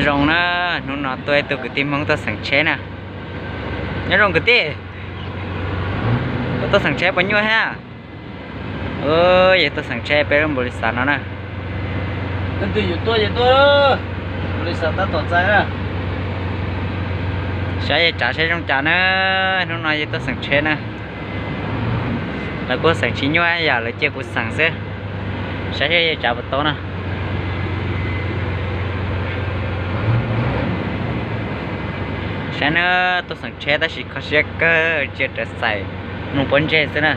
Zoo na, hnub no tuaj ib tug kwv tij Hmoob tuaj xeem tsheb na. Nyob zoo kwv tij, tuaj xeem tsheb puas nyuaj thiab? Yog tuaj xeem tsheb peb lub npaum li xav no na. Saib yawg tsav saib zoo cas na, hnub no yawg tuaj xeem tsheb na. Lawv kuj xeem tsis nyuaj yam lawv cia kuv xeem xwb. Saib seb yawg tsav puas tau na. Saib na, tuaj xeem tsheb tab sis kho siab kawg cia raws xaim mus pob ntseg xwb na.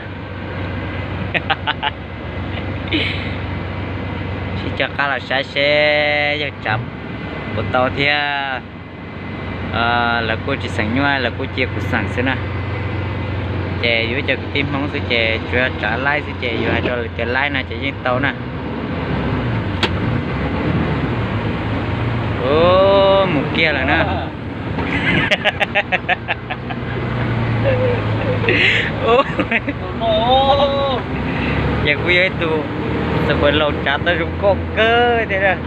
Sib cog qab los saib seb yawg tsav puas tau thiab. Lawv kuj tsis xeem nyuaj, lawv kuj cia kuv xeem xwb na. Ces yus ib co kwv tij Hmoob xwb ces tsuas yog tsav laib xwb ces yus hais rau lawv tias laib no ces yeej tau na. Mus kiag lawm na. Ces kuj yog ib tug xab pais laus tsav tau zoo nkauj kawg thiab.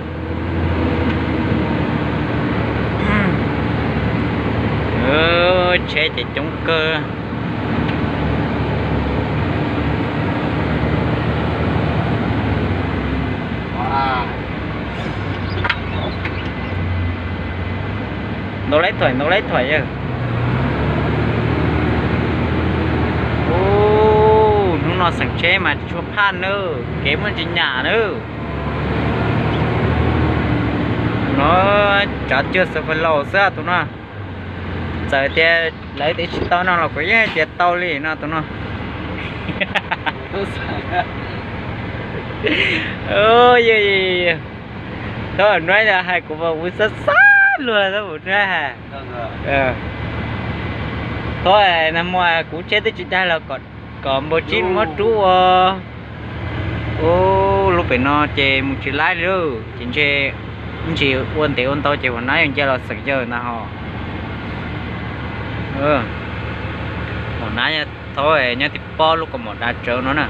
Tsheb ces coob kawg. Ntau laib thoim, ntau laib thoim yawg. Hnub no xeem tsheb mas tsis tshua phaj nawb, kev muaj ntsis nyam nawb. No tsav cuag xab pais laus xwb tus no. Txawm tias lawv tias tsis tau no los kuv yeej hais tias tau li no tus no. Thaum no hais kuv mas kuv xav xav luag thaum no hais. Thaum nag hmo kuv tsheb twb tsis daig los kom npau tsib muab rub ua lub pem no ces mus tsis laib li ces ntshe ntsis ua ntev ua ntau ces ua nab yog nce los xeem yawg ntag hos. Ua nab yog thaum nyob tim pob lub kaus mom dav tsawv no na.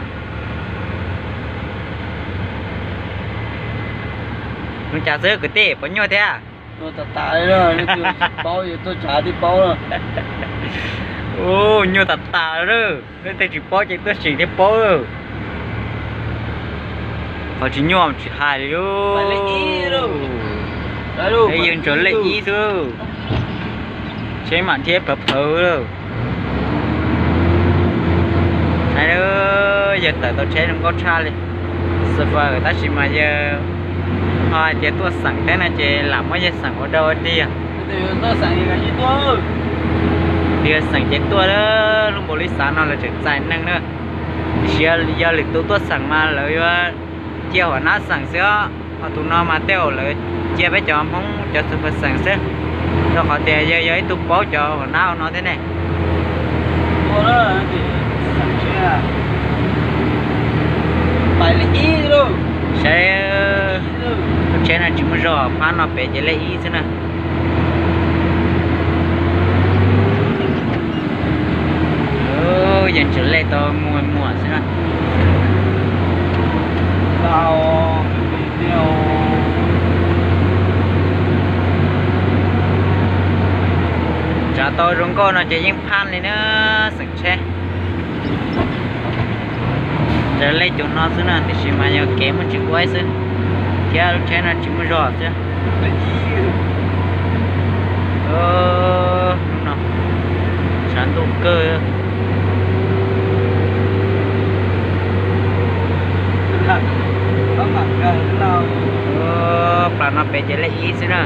Zoo cas xwb kwv tij, puas nyuaj thiab? Nyuaj tas tas, tsis paub yuav tuaj tsav thiaj paub. Nyuaj tas tas lawm, leej twg tsis paub ces tuaj sim thiaj paub. Qhov tsis nyuaj tsis hais li. Yawg ntsuas lej ib xwb, tsheb mam thiab phawv phawv lawm. Yawg tawm tau tsheb zoo nkauj tshaj li. Xav fawm tab sis mas yawg ho hais tias tuaj xeem thiab no ces lam muab yawg xeem ua dau ua dig. Yog xeem ces tuaj, lub npaum li xav no lawv tseem txais neeg na. Tiam sis yog lwm tus tuaj xeem mas lawv yuav cia hua nab xeem xwb os. Ho tus no mas tej zaum lawv cia peb cov Hmoob cov xav fawm xeem xwb, rau qhov tias yawg yog ib tug paub cov hua nab ua no thiab ne. Saib, lub tsheb no tsis muaj zog, phab no pem ces lej ib xwb na. Yawg ntsuas lej tau muag muag xwb na. Tsav tau zoo nkauj no ces yeej phaj li na, xeem tsheb. Tsav lej cov no xwb na, tiam sis mas yog kev muaj tsis ua xwb, thiab lub tsheb no tsis muaj zog xwb. Hnub no tshav ntuj kawg. Plas no pem ces lej ib xwb na.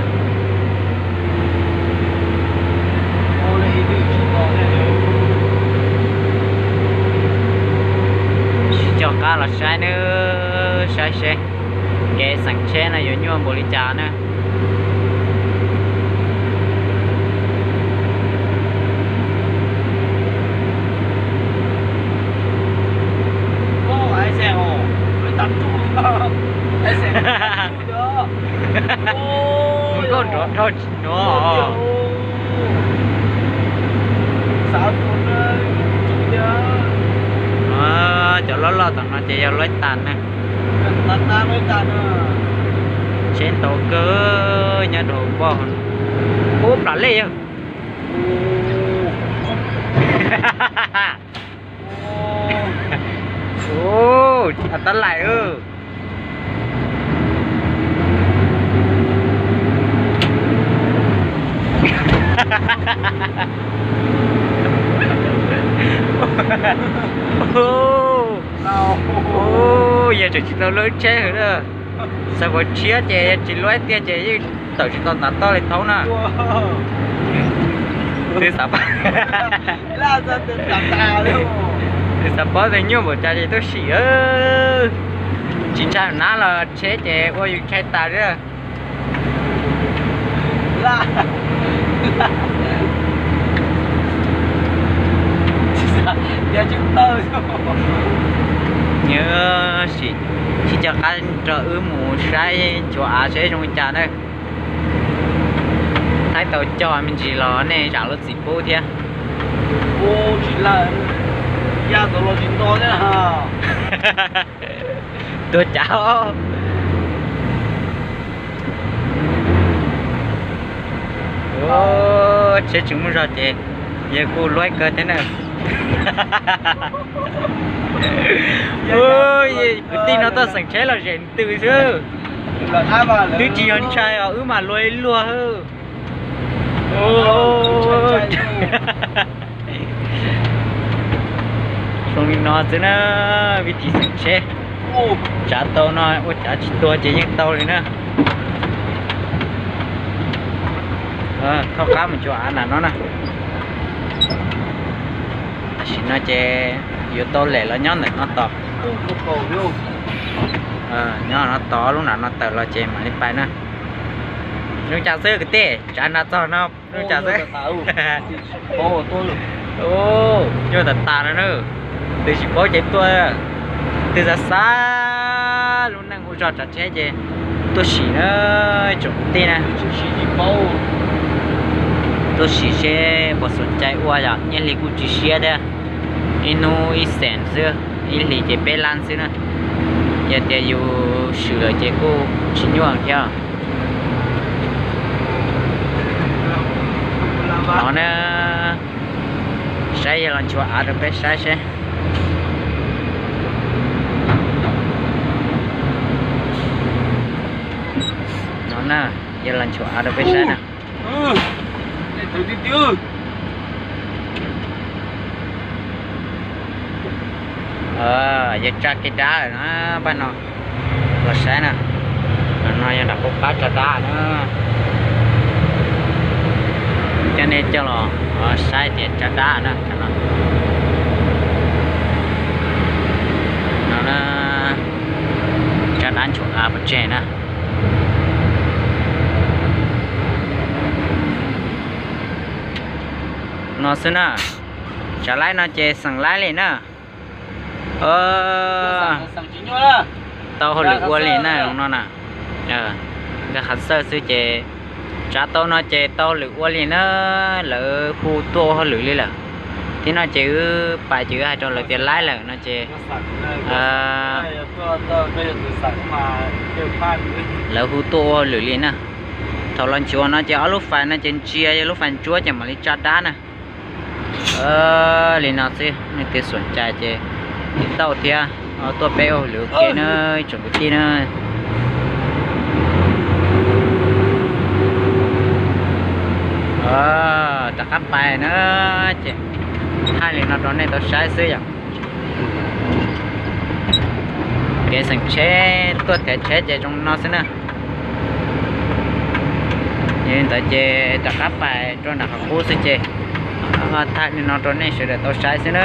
Sib cog qab los saib nawb, saib seb kev xeem tsheb no yuav nyuaj npaum li cas na. Nkauj nrov dhau tsis nrov. Cov loj loj tom no ces yog loj tas na. Tsheb ntau kawg nyob rau hauv Ub, plam lej yog. Tab laim. Yog tseem tsis tau luaj tsheb heev na. Xav pov tshiab ces yog tsis luaj tiag ces yeej tawm tsis tau ntav toj li thaub na. Twb xav pab, twb xav pab tus nyuaj npaum cas ces tuaj sim. Tsis ntshai nab los tsheb ces ua yus ntshai tas li. Nyob sim, sib cog qab nrog wb mus saib nchuav av seb zoo li cas na. Thaij tau cog me ntsis los nej zam lub txim pub thiab. Tuag cas. Tsheb tsis muaj zog ces yog kuj luaj kawg thiab na. Kwv tij no tuaj xeem tsheb los zem ntws xwb. Twb tsis yog ntshai os, wb mas luag ib luag. Zoo li no xwb na, vib tis xeem tsheb. Tsav tau no ua cav tsis tuag ces yeej tau li na. Thaub qab mus nchuav av nram no na. Tam sim no ces yuav tau lem los nyob ntawm no tos. Nyob no tos lub nram no tawm los ces mam li pais na. Zoo cas xwb kwv tij, tsav nrad txog no zoo cas xwb. Nyuaj tas tas no na. Twb tsis paub ces tuaj, twb xav xav lub neej ua zog tsav tsheb ces tuaj sim na, tsoom kwv tij na. Tuaj sim seb puas xum cai ua yom, nyiaj hli kuj tsis siab thiab, ib hnub ib xees xwb, ib hlis ces peb lab xwb na. Yog tias yus swm lawm ces kuj tsis nyuaj thiab. No na, saib yog los nchuav av rau peb saib seb. No na, yog los nchuav av rau peb saib na. Yog tsa kev dab lawm na, pab no los saib na. No yog nram qub qab tsa dab na. Coj nej coj los saib tias tsa dab na. No na, tsa dab nchuav av pov tseg na. No xwb na, tsav laib no ces xeem laib li na. Tau hauj lwm ua li na no na. Nkag Qhov Xawj xwb ces tsav tau no ces tau hauj lwm ua li na. Lawv hu tuaj ua hauj lwm li lawm. Thiab no ces wb pais ces wb hais rau lawv tias laib lawm no ces lawv hu tuaj ua hauj lwm li na. Thaum los nchuav no ces ob lub fais no ces ntsia yog lub fais ntsuab ces mam li tsa dab na. Li no xwb, nej twg xum cai ces tiv tauj thiab tuaj peb ua hauj lwm ua ke na, ib tsoom kwv tij na. Rov qab pais na, ces thaij li no rau nej tau saib xwb yom. Kev xeem tsheb tuaj thev tsheb ces zoo no xwb na. Yog li ntawd ces rov qab pais rau nram qhov qub xwb ces thaij li no rau nej sawv daws tau saib xwb na.